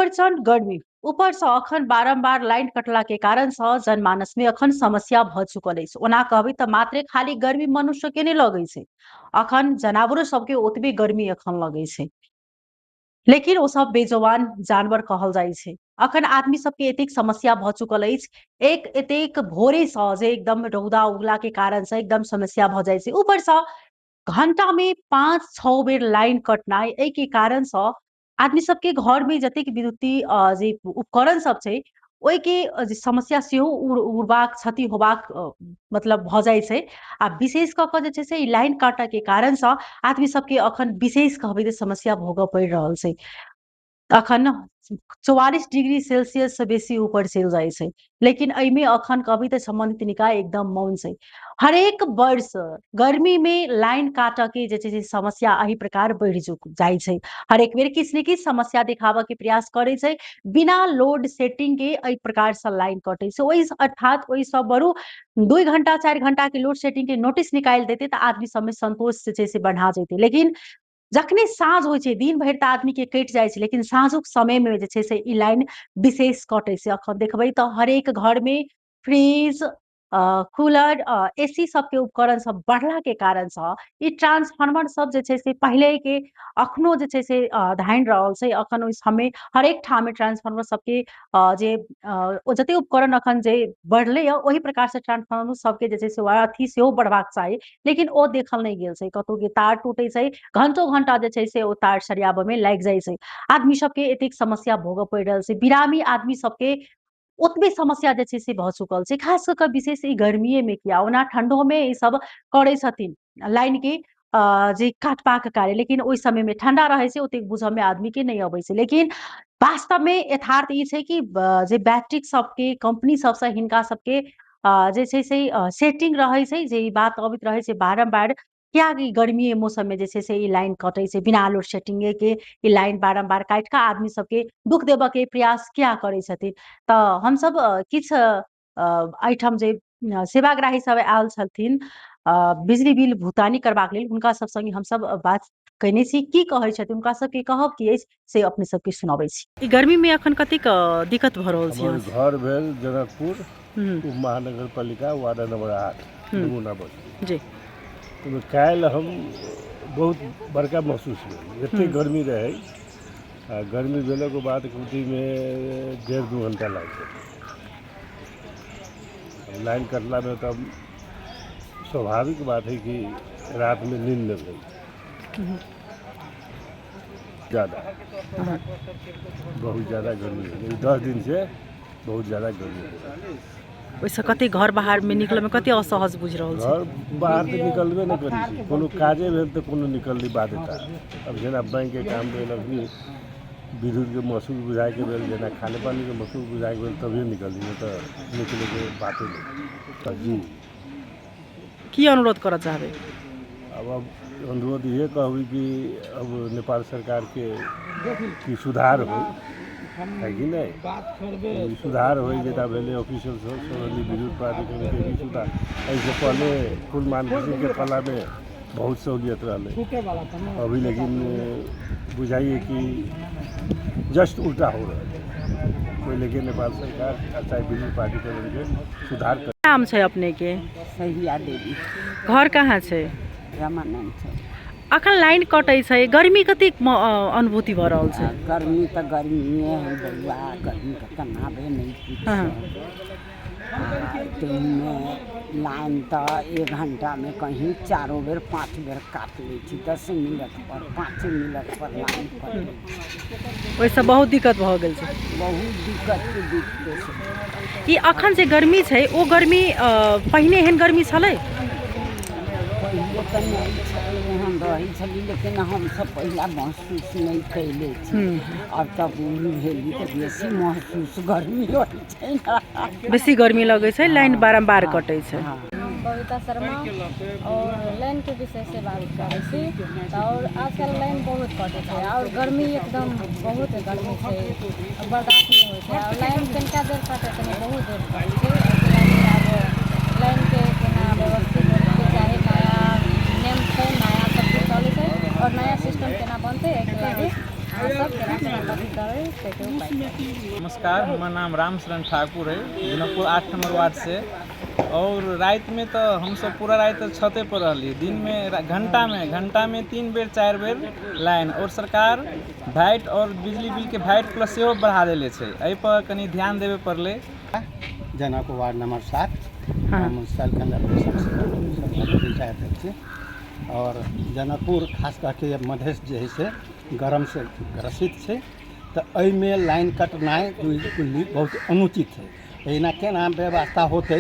प्रचंड गर्मी, ऊपरसँ अखन बारम्बार लाइन कटला के कारणसँ जनमानसमे अखन समस्या भऽ चुकल अछि। ओना कहबै तऽ मात्रे खाली गर्मी मनुष्य के नहि लगै छै, अखन जनावरो सबके ओतबे गर्मी अखन लगै छै, लेकिन ओ सब बेजवान जानवर कहल जाइ छै। अखन आदमी सबके एतेक समस्या भऽ चुकल अछि, एक एतेक भोरेसँ जे एकदम रौदा उगला के कारणसँ एकदम समस्या भऽ जाइ छै। ऊपरसँ घंटा में 5-6 बेर लाइन कटनाइ, एहिके कारणसँ आदमी सबके घर में जतेक विद्युतीय जे उपकरण सब छै ओहिके जे समस्या सेहो उड़बाक, क्षति होबाक मतलब भऽ जाइ छै। आ विशेष कऽ कऽ जे छै से ई लाइन काटऽ के कारणसँ आदमी सबके अखन विशेष कहबै तऽ समस्या भोगऽ पड़ि रहल छै। अखन 44 डिग्री सेल्सियस से बेसी ऊपर चलि जाइ छै, लेकिन एहिमे अखन कहबै तऽ सम्बन्धित निकाय एकदम मौन छै। हरेक वर्ष गर्मी में लाइन काटऽ के जे छै से समस्या एहि प्रकार बढ़ि जाइ छै। हरेक बेर किछु ने किछु समस्या देखाबऽ के प्रयास करै छै, बिना लोड सेटिंग के एहि प्रकार से लाइन कटै छै। ओहि अर्थात ओहिसँ बरु 2 घंटा 4 घंटा के लोड सेटिंग के नोटिस निकालि देतै तऽ आदमी सबमे संतोष जे छै से बढ़ा जेतै। लेकिन जखने साँझ होइ छै, दिन भरि तऽ आदमी के कटि जाइ छै, लेकिन साँझुक समय में जे छै से ई लाइन विशेष कटै छै। अखन देखबै तऽ हरेक घर में फ्रिज, कूलर, एसी सबके उपकरण सब बढ़ला के कारणसँ ई ट्रांसफार्मर सब जे छै से पहिले के अखनो जे छै से धानि रहल छै। अखन ओहि समय हरेक ठाम ट्रांसफार्मर सबके जे ओ जते उपकरण अखन जे बढ़ले यऽ ओहि प्रकार से ट्रांसफार्मर सबके जे छै से अथी सेहो बढ़बाक चाही, लेकिन ओ देखल नहि गेल छै। कतौ के तार टूटे छै, घंटो घंटा जे छै से ओ तार सरियाबऽ में लागि जाइ छै। आदमी सबके एतेक समस्या भोगऽ पड़ि रहल छै। बिरामी आदमी सबके ओतबे समस्या जे छै से भऽ चुकल छै। खास कऽ कऽ विशेष ई गर्मीए में किया, ओना ठंडो में ई सब करै छथिन लाइन के जे काटबाक कार्य, लेकिन ओहि समय में ठंडा रहै छै, ओतेक बुझऽ में आदमी के नहि अबै छै। लेकिन वास्तव में यथार्थ ई छै कि जे बैटरी सबके कंपनी सबसँ हिनका सबके जे छै से सेटिंग रहै छै, जे ई बात अबैत रहै छै बारम्बार किया ई गर्मीए मौसम में जे छै से ई लाइन कटै छै, बिना लोड सेटिंगे के ई लाइन बारम्बार काटि कऽ आदमी सबके दुख देबऽ के प्रयास किया करै छथिन। तऽ हमसब किछु एहिठाम जे सेवाग्राही सब आयल छथिन बिजली बिल भुगतानी करबाक लेल, हुनका सब संगे हमसब बात कयने छी। की कहै छथिन, हुनका सबके कहब की अछि से अपने सबके सुनाबै छी। ई गर्मी में अखन कतेक दिक्कत भऽ रहल छै? हमर घर भेल जनकपुर उप महानगरपालिका, वार्ड नंबर 8, नमूना बस्ती जी। ओहिमे काल्हि हम बहुत बड़का महसूस भेल, एते गर्मी रहै। आ गर्मी भेलाके बाद कमतीमे 1.5-2 घंटा लागि गेल लाइन कटलामे। तब स्वाभाविक बात है कि रातमे नींद नहि भेल ज़्यादा, बहुत ज़्यादा गर्मी भेल। 10 दिन से बहुत ज़्यादा गर्मी भेल। ओहिसँ कते घर बाहरमे निकलऽमे कते असहज बुझि रहल छी? घर बाहर तऽ निकलबे नहि करै छी, कोनो काजे भेल तऽ कोनो निकलली बाध्यता। अब जेना बैंकके काम भेल, अखनी विद्युतके महसूस बुझाइके भेल, जेना खाने पानीके महसूस बुझाइके भेल तभिए निकलली, नहि तऽ निकलैके बाते नहि। तऽ जी की अनुरोध करऽ चाहबै? अब अनुरोध इहे कहबै कि अब नेपाल सरकारके कि सुधार होइ है कि नहि, सुधार होइ। जेना भेलै ऑफिसर सब विद्युत प्राधिकरणके भी सुधार। एहिसँ पहले कुलमान सिंहके पालामे बहुत सहूलियत रहलै, अभी लेकिन बुझाइए कि जस्ट उल्टा हो रहल है। ओहि लेके नेपाल सरकार चाहे विद्युत प्राधिकरणके सुधार कर। नाम छै अपने के? सहिया देवी। घर कहाँ छै? रामानन्द छै। अखन लाइन कटै छै, गर्मी कतेक अनुभूति भऽ रहल छै? गर्मी तऽ गर्मीए है बौआ, गर्मी के तऽ नामे नहि पूछो। ताहिमे लाइन तऽ 1 घंटामे कहीं 4 बेर 5 बेर काटि लै छै, 10 मिनट पर 5 मिनट पर लाइन कटै छै। ओहिसँ बहुत दिक्कत भऽ गेल छै। बहुत दिक्कत के दिक्कत छै। ई अखन जे गर्मी छै ओ गर्मी पहिने एहन गर्मी छलै? पहिले तऽ नहि छलै, एहन रहै छलै, लेकिन हमसब पहिला महसूस नहि कयले छी। अब तऽ बूढ़ भेली तऽ बेसी महसूस गर्मी होइ छै ने। बेसी गर्मी लगै छै, लाइन बारम्बार कटै छै। हम बबीता शर्मा और लाइन के विषय से बात करै छी। और आजकल लाइन बहुत कटै छै और गर्मी एकदम बहुत गर्मी छै, बर्दाश्त नहि होइ छै। और लाइन कनिका देर कटै छै, बहुत देर कटै छै। आब लाइन के केना व्यवस्थित होइके चाही, नया नियम छै, नया सब किछु चलै छै और नया सिस्टम केना बनतै, एहिके लागि अहाँसभ केना केना कथी करबै ताहिके उपाय करू। नमस्कार, हमर नाम रामशरण ठाकुर है, जनकपुर 8 नंबर वार्ड से। और रातिमे तऽ हमसब पूरा राति छते पर रहली। दिनमे घंटामे घंटामे 3 बेर 4 बेर लाइन। और सरकार भैट और बिजली बिलके भैट प्लस सेहो बढ़ा देले छै, एहिपर कनि ध्यान देबे पड़लै। Janakpur ward number 7। हम म्युनिसिपल सभापति अध्यक्ष छी। और जनकपुर खास करके मधेश जे है से गरम से ग्रसित छै, तऽ एहिमे लाइन कटनाइ बहुत अनुचित है। एहिना केना व्यवस्था होतै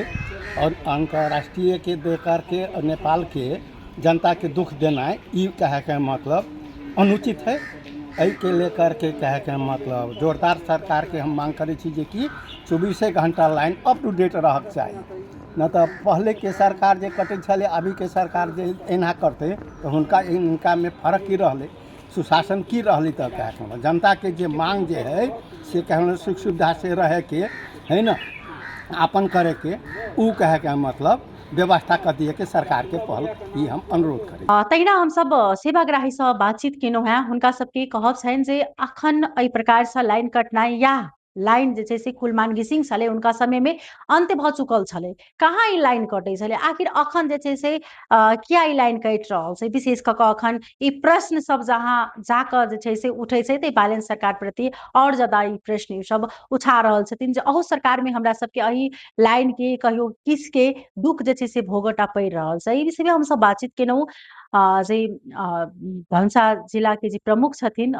और अंतर्राष्ट्रीयके दे करके नेपालके जनताके दुख देनाइ ई कहैके मतलब अनुचित है। एहिके लेकर के कहैके मतलब जोरदार सरकारके हम मांग करै छी जेकि 24 घंटा लाइन अप टू डेट रहक चाही। नहि तऽ पहिलेके सरकार जे कटै छलै, अभीके सरकार जे एना करतै तऽ हुनका हिनकामे फर्क की रहलै, सुशासन की रहलै? तऽ कहैके मतलब जनताके जे मांग जे है से कहै सुख सुविधा से रहैके है ने, आपन करैके, ओ कहैके मतलब व्यवस्था कर दिएके सरकारके पहल ई हम अनुरोध करै। तहिना हमसब सेवाग्राहीसँ बातचीत केलहुँ हेँ। हुनका सबके कहब छनि जे अखन एहि प्रकारसँ लाइन कटनाइ या लाइन जे छै से कुलमान घिसिङ छलै हुनका समयमे अन्त्य भऽ चुकल छलै, कहाँ ई लाइन कटै छलै, आखिर अखन जे छै से किया ई लाइन कटि रहल छै? विशेष कऽ कऽ अखन ई प्रश्न सब जहाँ जाकऽ जे छै से उठै छै तऽ बालेन सरकार प्रति आओर ज्यादा ई प्रश्न सब उठा रहल छथिन जे अहू सरकारमे हमरा सबके एहि लाइनके कहियो किछुके दुःख जे छै से भोगटा पड़ि रहल छै। एहि विषयमे हमसब बातचीत केलहुँ जे धनुषा जिलाके जे प्रमुख छथिन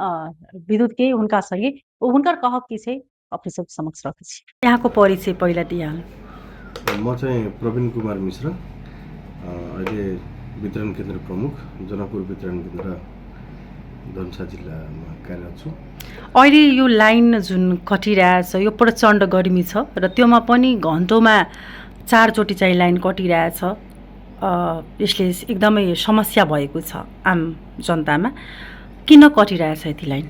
विद्युतके, हुनका सङ्गे हुनकर कहब की छै अपने सब समक्ष रखै छी। यहाँको परिचय पहिला दिइहाल्नु। म चाहिँ प्रवीण कुमार मिश्र, अहिले वितरण केन्द्र प्रमुख, जनकपुर वितरण केन्द्र, धनुषा जिल्लामा कार्यरत छु। अहिले यो लाइन जुन कटिरहेछ, यो प्रचण्ड गर्मी छ र त्योमा पनि घन्टोमा 4 चोटि चाहिँ लाइन कटिरहेछ, यसले एकदमै समस्या भएको छ आम जनतामा। किन कटिरहेछ यति लाइन?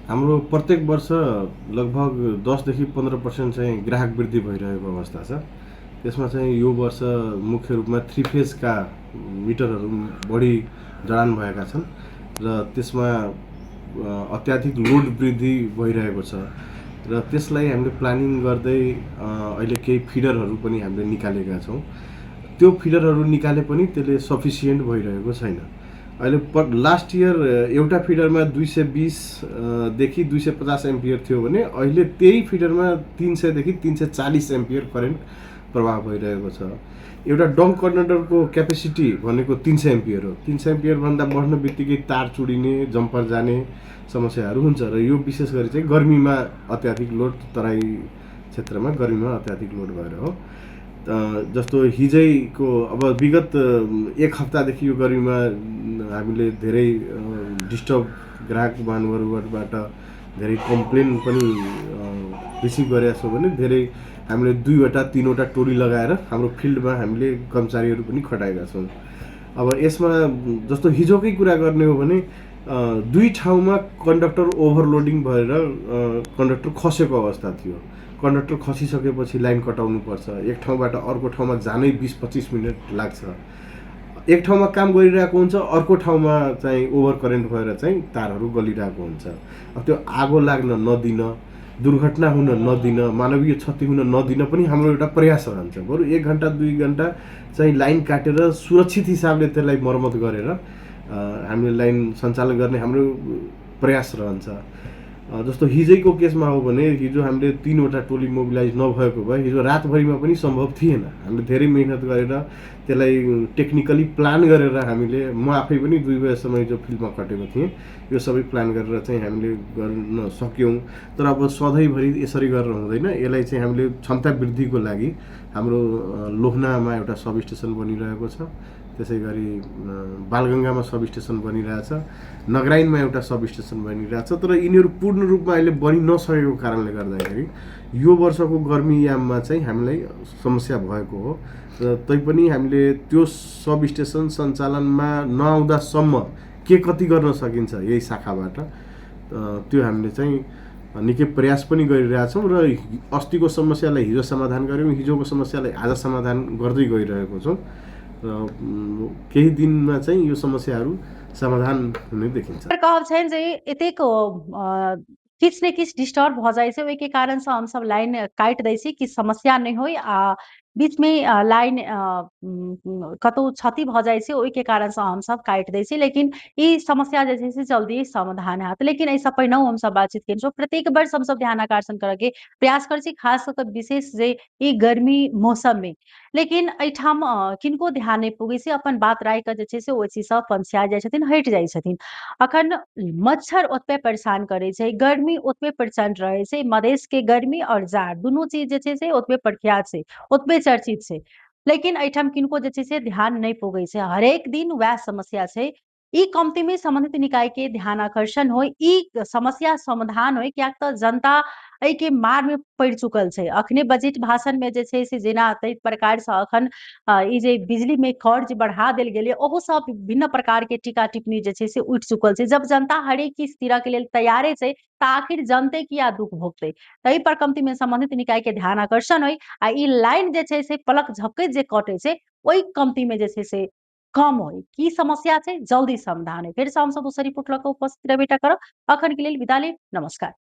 हाम्रो प्रत्येक वर्ष लगभग 10 देखि 15% चाहिँ ग्राहक वृद्धि भइरहेको अवस्था छ। त्यसमा चाहिँ यो वर्ष मुख्य रूपमा थ्री फेजका मिटरहरू बढी जडान भएका छन् र त्यसमा अत्याधिक लोड वृद्धि भइरहेको छ र त्यसलाई हामीले प्लानिङ गर्दै अहिले केही फिडरहरू पनि हामीले निकालेका छौँ। त्यो फिडरहरू निकाले पनि त्यसले सफिसियन्ट भइरहेको छैन। अहिले लास्ट इयर एउटा फिडरमा 220 देखि 250 एम्पियर थियो भने अहिले त्यही फिडरमा 300देखि 340 एम्पियर करेन्ट प्रवाह भइरहेको छ। एउटा डङ्क कन्डक्टरको क्यापेसिटी भनेको 300 एम्पियर हो। 300 एम्पियरभन्दा बढ्ने बित्तिकै तार चुडिने, जम्पर जाने समस्याहरू हुन्छ र यो विशेष गरी चाहिँ गर्मीमा अत्याधिक लोड, तराई क्षेत्रमा गर्मीमा अत्याधिक लोड भएर हो। जस्तो हिजैको अब विगत एक हप्तादेखि यो गर्मीमा हामीले धेरै डिस्टर्ब ग्राहक महानुभावहरूबाट धेरै कम्प्लेन पनि रिसिभ गरेका छौँ भने धेरै हामीले दुईवटा तिनवटा टोली लगाएर हाम्रो फिल्डमा हामीले कर्मचारीहरू पनि खटाएका छौँ। अब यसमा जस्तो हिजोकै कुरा गर्ने हो भने दुई ठाउँमा कन्डक्टर ओभरलोडिङ भएर कन्डक्टर खसेको अवस्था थियो। कन्डक्टर खसिसकेपछि लाइन कटाउनु पर्छ। एक ठाउँबाट अर्को ठाउँमा जानै 20-25 मिनट लाग्छ। एक ठाउँमा काम गरिरहेको हुन्छ, अर्को ठाउँमा चाहिँ ओभर करेन्ट भएर चाहिँ तारहरू गलिरहेको हुन्छ। अब त्यो आगो लाग्न नदिन, दुर्घटना हुन नदिन, मानवीय क्षति हुन नदिन पनि हाम्रो एउटा प्रयास रहन्छ। बरु एक घन्टा 2 घन्टा चाहिँ लाइन काटेर सुरक्षित हिसाबले त्यसलाई मर्मत गरेर हामीले लाइन सञ्चालन गर्ने हाम्रो प्रयास रहन्छ। जस्तो हिजैको केसमा हो भने हिजो हामीले तिनवटा टोली मोबिलाइज नभएको भए हिजो रातभरिमा पनि सम्भव थिएन। हामीले धेरै मिहिनेत गरेर, त्यसलाई टेक्निकली प्लान गरेर हामीले, म आफै पनि 2 बजेसम्म हिजो फिल्डमा खटेको थिएँ। यो सबै प्लान गरेर चाहिँ हामीले गर्न सक्यौँ। तर अब सधैँभरि यसरी गरेर हुँदैन। यसलाई चाहिँ हामीले क्षमता वृद्धिको लागि हाम्रो लोहनामा एउटा सब स्टेसन बनिरहेको छ, त्यसै गरी बालगङ्गामा सब स्टेसन बनिरहेछ, नगराइनमा एउटा सब स्टेसन बनिरहेछ। तर यिनीहरू पूर्ण रूपमा अहिले बनि नसकेको कारणले गर्दाखेरि यो वर्षको गर्मी याममा चाहिँ हामीलाई समस्या भएको हो र तैपनि हामीले त्यो सब स्टेसन सञ्चालनमा नआउँदासम्म के कति गर्न सकिन्छ यही शाखाबाट, त्यो हामीले चाहिँ निकै प्रयास पनि गरिरहेछौँ र अस्तिको समस्यालाई हिजो समाधान गऱ्यौँ, हिजोको समस्यालाई आज समाधान गर्दै गइरहेको छौँ र केही दिनमा चाहिँ यो समस्याहरू समाधान हुने देखिन्छ। कहब छनि जे एतेक किछु ने किछु डिस्टर्ब भऽ जाइ छै, ओहिके कारणसँ हमसभ लाइन काटि दै छी कि समस्या नहि होइ आ बीचमे लाइन कतहु क्षति भऽ जाइ छै, ओहिके कारणसँ हमसभ काटि दै छी, लेकिन ई समस्या जे छै से जल्दी समाधान हैत। लेकिन एहिसँ पहिनहु हमसभ बातचीत केने छलहुँ, प्रत्येक वर्ष हमसभ ध्यान आकर्षण करऽके प्रयास करै छी, खास कऽ कऽ विशेष जे ई गर्मी मौसममे, लेकिन एहिठाम किनको ध्यान नहि पुगै छै, अपन बात राखि कऽ जे छै से ओहि चीजसँ पनसिया जाइ छथिन, हटि जाइ छथिन। अखन मच्छर ओतबे परेशान करै छै, गर्मी ओतबे प्रचंड रहै छै, मधेशके गर्मी आओर जाड़ दुनू चीज जे छै से ओतबे प्रख्यात छै, ओतबे चर्चित छै, लेकिन एहिठाम किनको जे छै से ध्यान नहि पुगै छै। हरेक दिन वएह समस्या छै। ई कम्तीमे सम्बन्धित निकाय के ध्यान आकर्षण होइ, ई समस्या समाधान होइ, कियाक तऽ जनता एहिके मारमे पड़ि चुकल छै। अखने बजट भाषणमे जे छै से जेना ताहि प्रकारसँ अखन ई जे बिजलीमे कर जे बढ़ा देल गेलै, ओहो सब विभिन्न प्रकारके टीका टिप्पणी जे छै से उठि चुकल छै। जब जनता हरेक किछु तीरके लेल तैयारे छै तऽ आखिर जनते किया दुख भोगतै? ताहि पर कम्तीमे सम्बन्धित निकायके ध्यान आकर्षण होइ आ ई लाइन जे छै से पलक झपकैत जे कटै छै ओहि कम्तीमे जे छै से कम होइ। की समस्या छै, जल्दी समाधान होइ। फेरसँ हमसब दोसर रिपोर्ट लऽ कऽ उपस्थित रहबे टा करब। अखन के लेल विदा लेब, नमस्कार।